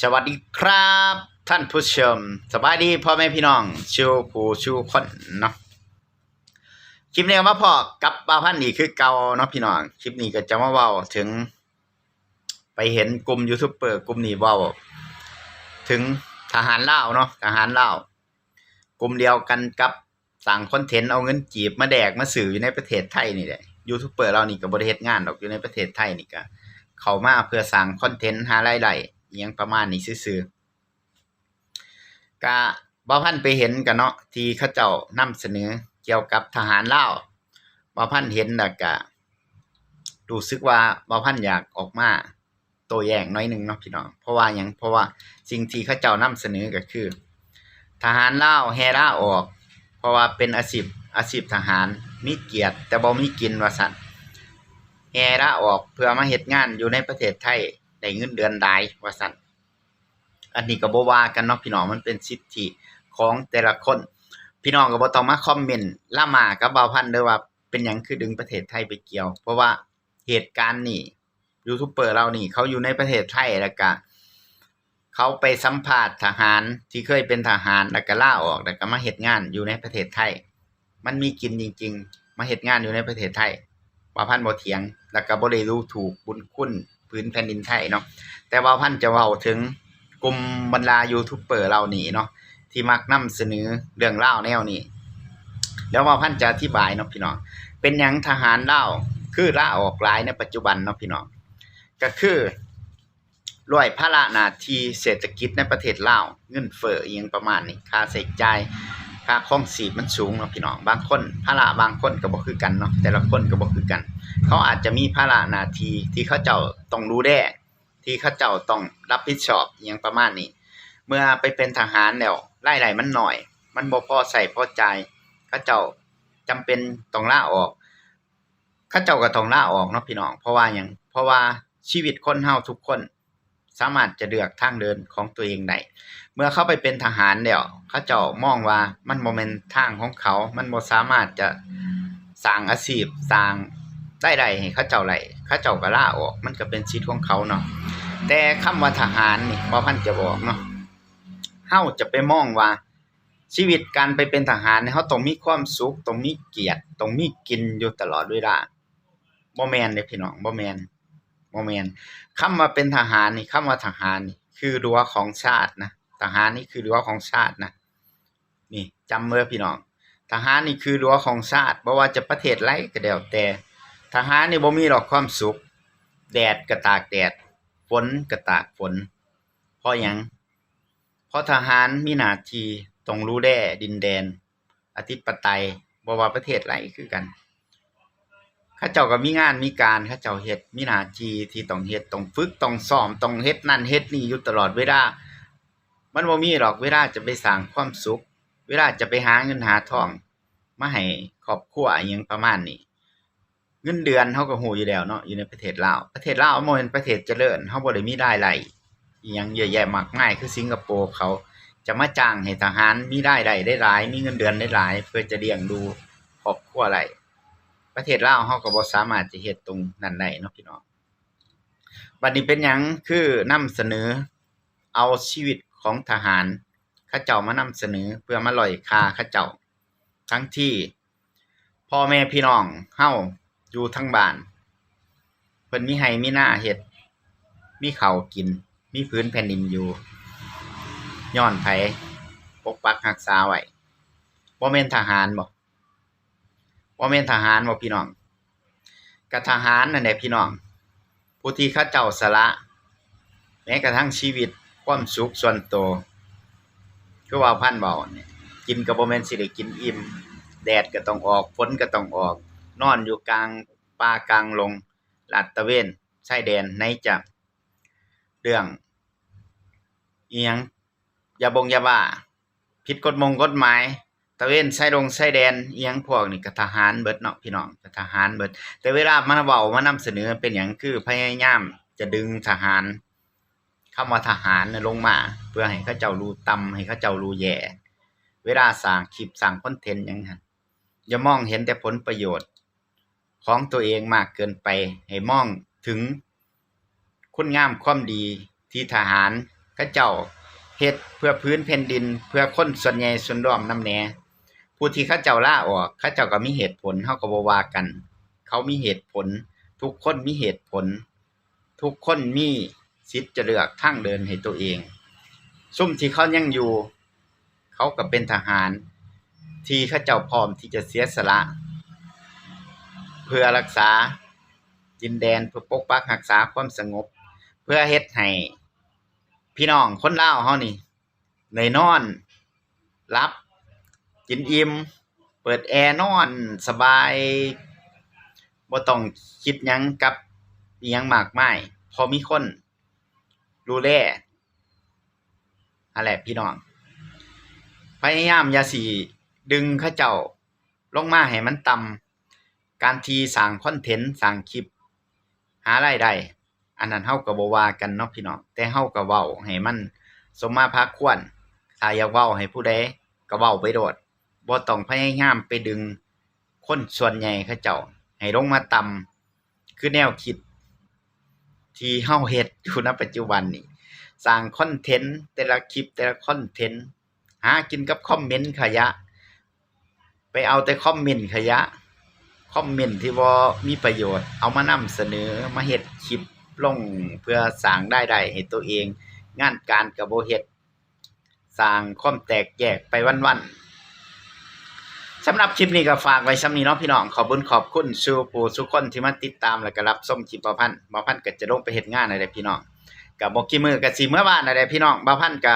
ສະຫວັດດີຄັບທ່ານຜູ້ຊົມ, ສະບາຍດີພໍ່ແມ່ພີ່ນ້ອງສູ່ຜູ້ສູ່ຄົນເນາະ. ຄລິບນີ້ມາພໍ້ກັບບ່າວພັນອີກຄືເກົ່າເນາະພີ່ນ້ອງ. ຄລິບນີ້ກໍຈະມາເວົ້າເຖິງ ໄປເຫັນກຸ່ມຢູທູບເປີກຸ່ມນີ້ເວົ້າເຖິງທະຫານລາວເນາະ, ທະຫານລາວ ກຸ່ມດຽວກັນກັບ ສ້າງຄອນເທັນເອົາເງິນກີບມາແດກມາຊື້ຢູ່ໃນປະເທດໄທນີ້ແຫຼະ. ຢູທູບເປີເຫຼົ່ານີ້ກໍບໍ່ໄດ້ເຮັດງານດອກ, ຢູ່ໃນປະເທດໄທນີ້ກໍເຂົ້າມາເພື່ອສ້າງຄອນເທັນຫາລາຍໄດ້ອີ່ຫຍັງປະມານນີ້ຊື່ໆ. ກະບ່າວພັນໄປເຫັນກະເນາະ ທີ່ເຂົາເຈົ້ານຳສະເໜີກ່ຽວກັບທະຫານລາວ, ບ່າວພັນເຫັນແລ້ວກະຮູ້ສຶກວ່າບ່າວພັນຢາກອອກມາ ໂຕ້ແຍ້ງໜ້ອຍໜຶ່ງເນາະພີ່ນ້ອງ. ເພາະວ່າຫຍັງ? ເພາະວ່າສິ່ງທີ່ເຂົາເຈົ້ານຳສະເໜີກໍຄື ທະຫານລາວແຫ່ລາອອກ ເພາະວ່າເປັນອາຊີບ ອາຊີບທະຫານ ມີກຽດແຕ່ບໍ່ມີກິນວ່າຊັ້ນ, ແຫ່ລາອອກເພື່ອມາເຮັດງານຢູ່ໃນປະເທດໄທ ໄດ້ເງິນເດືອນຫຼາຍວ່າຊັ້ນ. ອັນນີ້ກໍບໍ່ວ່າກັນເນາະພີ່ນ້ອງ, ມັນເປັນສິດທິຂອງແຕ່ລະຄົນ. ພີ່ນ້ອງກໍບໍ່ຕ້ອງມາຄອມເມັນລາມາກັບບ່າວພັນເດີ້ວ່າ ເປັນຫຍັງຄືດຶງປະເທດໄທໄປກ່ຽວ, ເພາະວ່າ ເຫດການນີ້ ຢູທູບເປີເຫຼົ່ານີ້ເຂົາຢູ່ໃນປະເທດໄທ ແລ້ວກະເຂົາໄປສຳພາດທະຫານທີ່ເຄີຍເປັນທະຫານ ແລ້ວກະລາອອກ ແລ້ວກະມາເຮັດງານຢູ່ໃນປະເທດໄທ. ມັນມີກິນຈິງໆ ມາເຮັດງານຢູ່ໃນປະເທດໄທ, ບ່າວພັນບໍ່ຖຽງ ແລ້ວກະບໍ່ໄດ້ດູຖູກບຸນຄຸນ ຜືນແຜ່ນດິນໄທເນາະ. ແຕ່ບ່າວພັນຈະເວົ້າເຖິງກຸ່ມບັນດາຢູທູບເປີເຫຼົ່ານີ້ເນາະ ທີ່ມັກນຳສະເໜີເລື່ອງລາວແນວນີ້. ແລ້ວບ່າວພັນຈະອະທິບາຍເນາະພີ່ນ້ອງ, ເປັນຫຍັງທະຫານລາວຄືລາອອກຫຼາຍໃນປັດຈຸບັນເນາະພີ່ນ້ອງ. ກໍຄືດ້ວຍພາລະໜ້າທີ່ເສດຖະກິດໃນປະເທດລາວ, ເງິນເຟີ້ອີ່ຫຍັງປະມານນີ້, ຄ່າໃຊ້ຈ່າຍ, ຄ່າຄອງຊີບມັນສູງເນາະພີ່ນ້ອງ. ບາງຄົນ ພາລະບາງຄົນກໍບໍ່ຄືກັນເນາະ, ແຕ່ລະຄົນກໍບໍ່ຄືກັນ. ເຂົາອາດຈະມີພາລະໜ້າທີ່ທີ່ເຂົາເຈົ້າຕ້ອງດູແລ ທີ່ເຂົາເຈົ້າຕ້ອງຮັບຜິດຊອບອີ່ຫຍັງປະມານນີ້. ເມື່ອໄປເປັນທະຫານແລ້ວ ລາຍໄດ້ມັນໜ້ອຍ, ມັນບໍ່ພໍໃຊ້ພໍຈ່າຍ, ເຂົາເຈົ້າຈຳເປັນຕ້ອງລາອອກ. ເຂົາເຈົ້າກໍຕ້ອງລາອອກເນາະພີ່ນ້ອງ. ເພາະວ່າຫຍັງ? ເພາະວ່າຊີວິດຄົນເຮົາທຸກຄົນສາມາດຈະເລືອກທາງເດີນຂອງຕົວເອງໄດ້. ເມື່ອເຂົາໄປເປັນທະຫານແລ້ວ ເຂົາເຈົ້າມອງວ່າມັນບໍ່ແມ່ນທາງຂອງເຂົາ, ມັນບໍ່ສາມາດຈະສ້າງອາຊີບ ສ້າງລາຍໄດ້ໃຫ້ເຂົາເຈົ້າໄດ້, ເຂົາເຈົ້າກໍລາອອກ, ມັນກໍເປັນສິດຂອງເຂົາເນາະ. ແຕ່ຄຳວ່າທະຫານນີ້ ບ່າວພັນຈະບອກເນາະ, ເຮົາຈະໄປມອງວ່າຊີວິດການໄປເປັນທະຫານນີ້ ເຮົາຕ້ອງມີຄວາມສຸກ, ຕ້ອງມີກຽດ, ຕ້ອງມີກິນຢູ່ຕະຫຼອດເວລາ. ບໍ່ແມ່ນເດ້ພີ່ນ້ອງ, ບໍ່ແມ່ນ, ບໍ່ແມ່ນ. ຄຳວ່າເປັນທະຫານນີ້, ຄຳວ່າທະຫານນີ້ຄືຮົ້ວຂອງຊາດນະ, ທະຫານນີ້ຄືຮົ້ວຂອງຊາດນະ. ນີ້ ຈຳເດີພີ່ນ້ອງ, ທະຫານນີ້ຄືຮົ້ວຂອງຊາດ, ບໍ່ວ່າຈະປະເທດໃດກໍແລ້ວແຕ່, ທະຫານນີ້ບໍ່ມີດອກຄວາມສຸກ, ແດດກໍຕາກແດດ, ຝົນກໍຕາກຝົນ. ເພາະຫຍັງ? ເພາະທະຫານມີໜ້າທີ່ຕ້ອງດູແລດິນແດນ ອະທິປະໄຕ, ບໍ່ວ່າປະເທດໃດຄືກັນ. ເຂົາເຈົ້າກໍມີງານມີການ ເຂົາເຈົ້າເຮັດ, ມີໜ້າທີ່ທີ່ຕ້ອງເຮັດ, ຕ້ອງຝຶກ, ຕ້ອງຊ້ອມ, ຕ້ອງເຮັດນັ້ນເຮັດນີ້ຢູ່ຕະຫຼອດເວລາ. ມັນບໍ່ມີດອກເວລາຈະໄປສ້າງຄວາມສຸກ, ເວລາຈະໄປຫາເງິນຫາທອງມາໃຫ້ຄອບຄົວ ອີ່ຫຍັງປະມານນີ້. ເງິນເດືອນເຮົາກໍຮູ້ຢູ່ແລ້ວເນາະ, ຢູ່ໃນປະເທດລາວ, ປະເທດລາວບໍ່ແມ່ນປະເທດຈະເລີນ, ເຮົາບໍ່ໄດ້ມີລາຍໄດ້ອີ່ຫຍັງເຍອະແຍະມາກມາຍຄືສິງກະໂປເຂົາ. ຈະມາຈ້າງໃຫ້ທະຫານມີລາຍໄດ້ຫຼາຍໆ, ມີເງິນເດືອນຫຼາຍໆ ເພື່ອຈະລ້ຽງດູຄອບຄົວໄດ້. ປະເທດລາວເຮົາກໍບໍ່ສາມາດຈະເຮັດຕົງນັ້ນໄດ້ເນາະພີ່ນ້ອງ. ບັດນີ້ເປັນຫຍັງຄືນຳສະເໜີເອົາຊີວິດຂອງທະຫານ ເຂົາເຈົ້າມານຳສະເໜີ ເພື່ອມາດ້ອຍຄ່າເຂົາເຈົ້າ, ທັງທີ່ພໍ່ແມ່ພີ່ນ້ອງເຮົາຢູ່ທາງບ້ານ ເພິ່ນມີໄຮ່ມີນາເຮັດ, ມີເຂົ້າກິນ, ມີຜືນແຜ່ນດິນຢູ່, ຍ້ອນໃຜປົກປັກຮັກສາໄວ້? ບໍ່ແມ່ນທະຫານບໍ? ບໍ່ແມ່ນທະຫານບໍພີ່ນ້ອງ? ກະທະຫານນັ້ນແຫຼະພີ່ນ້ອງ, ຜູ້ທີ່ເຂົາເຈົ້າສະຫຼະແມ້ກະທັ່ງຊີວິດຄວາມສຸກສ່ວນໂຕ. ຄືວ່າພັນເວົ້ານີ້, ກິນກໍບໍ່ແມ່ນຊິໄດ້ກິນອີ່ມ, ແດດກໍຕ້ອງອອກ, ຝົນກໍຕ້ອງອອກ, ນອນຢູ່ກາງປ່າກາງດົງ, ລາດຕະເວນຊາຍແດນ, ໄຫນຈະເລື່ອງອີ່ຫຍັງ ຢາບົງຢາບ້າ, ຜິດກົດມົງກົດໝາຍ, ຕະເວນຊາຍດົງຊາຍແດນອີ່ຫຍັງພວກນີ້ ກໍທະຫານເບິດເນາະພີ່ນ້ອງ, ກໍທະຫານເບິດ. ແຕ່ເວລາມາເວົ້າມານຳສະເໜີ ເປັນຫຍັງຄືພະຍາຍາມຈະດຶງທະຫານ, ຄຳວ່າທະຫານນະ ລົງມາ ເພື່ອໃຫ້ເຂົາເຈົ້າຮູ້ຕ່ຳ, ໃຫ້ເຂົາເຈົ້າຮູ້ແຍ່. ເວລາສ້າງຄລິບສ້າງຄອນເທັນຫຍັງຫັ້ນ ຢ່າມອງເຫັນແຕ່ຜົນປະໂຫຍດຂອງຕົວເອງມາກເກີນໄປ, ໃຫ້ມອງເຖິງຄຸນງາມຄວາມດີທີ່ທະຫານ ເຂົາເຈົ້າເຮັດເພື່ອພື້ນແຜ່ນດິນ ເພື່ອຄົນສ່ວນໃຫຍ່ສ່ວນລວມນຳແດ່. ຜູ້ທີ່ເຂົາເຈົ້າລາອອກ ເຂົາເຈົ້າກໍມີເຫດຜົນ ເຮົາກໍບໍ່ວ່າກັນ. ເຂົາມີເຫດຜົນ ທຸກຄົນມີເຫດຜົນ ທຸກຄົນມີສິດຈະເລືອກທາງເດີນໃຫ້ຕົວເອງ. ຊຸມທີ່ເຂົາຍັງຢູ່ ເຂົາກໍເປັນທະຫານທີ່ເຂົາເຈົ້າພ້ອມທີ່ຈະເສຍສະຫຼະ ເພື່ອຮັກສາດິນແດນ ເພື່ອປົກປັກຮັກສາຄວາມສະຫງົບ ເພື່ອເຮັດໃຫ້ພີ່ນ້ອງຄົນລາວເຮົານີ້ໄດ້ນອນຫຼັບກິນອີ່ມ ເປີດແອນອນສະບາຍ ບໍ່ຕ້ອງຄິດຫຍັງກັບອີ່ຫຍັງມາກມາຍ ເພາະມີຄົນດູແລ. ຫັ້ນແຫຼະພີ່ນ້ອງ ພະຍາຍາມຢ່າຊິດຶງເຂົາເຈົ້າລົງມາໃຫ້ມັນຕ່ຳ. ການທີ່ສ້າງຄອນເທັນ ສ້າງຄລິບ ຫາລາຍໄດ້ ອັນນັ້ນເຮົາກໍບໍ່ວ່າກັນເນາະພີ່ນ້ອງ ແຕ່ເຮົາກໍເວົ້າໃຫ້ມັນສົມມາພາຄວນ. ຖ້າຢາກເວົ້າໃຫ້ຜູ້ໃດກໍເວົ້າໄປໂລດ ບໍ່ຕ້ອງພະຍາຍາມໄປດຶງຄົນສ່ວນໃຫຍ່ເຂົາເຈົ້າໃຫ້ລົງມາຕ່ຳ ຄືແນວຄິດທີ່ເຮົາເຮັດຢູ່ນະປັດຈຸບັນນີ້ ສ້າງຄອນເທັນ ແຕ່ລະຄລິບ ແຕ່ລະຄອນເທັນ ຫາກິນກັບຄອມເມັນຂະຫຍະ ໄປເອົາແຕ່ຄອມເມັນຂະຫຍະ ຄອມເມັນທີ່ບໍ່ມີປະໂຫຍດ ເອົາມານຳສະເໜີ ມາເຮັດຄລິບລົງ ເພື່ອສ້າງລາຍໄດ້ໃຫ້ຕົວເອງ ງານການກໍບໍ່ເຮັດ ສ້າງຄວາມແຕກແຍກໄປວັນໆ. ສຳລັບຄລິບນີ້ກໍຝາກໄວ້ສ່ຳນີ້ເນາະພີ່ນ້ອງ ຂອບບຸນຂອບຄຸນສູ່ຜູ້ສູ່ຄົນທີ່ມາຕິດຕາມ ແລ້ວກໍຮັບຊົມຄລິບບ່າວພັນ. ບ່າວພັນກໍຈະລົງໄປເຮັດງານແລ້ວເດ້ພີ່ນ້ອງ ກໍບໍ່ກີ່ມື້ກໍຊິເມືອບ້ານແລ້ວເດ້ພີ່ນ້ອງ. ບ່າວພັນກໍ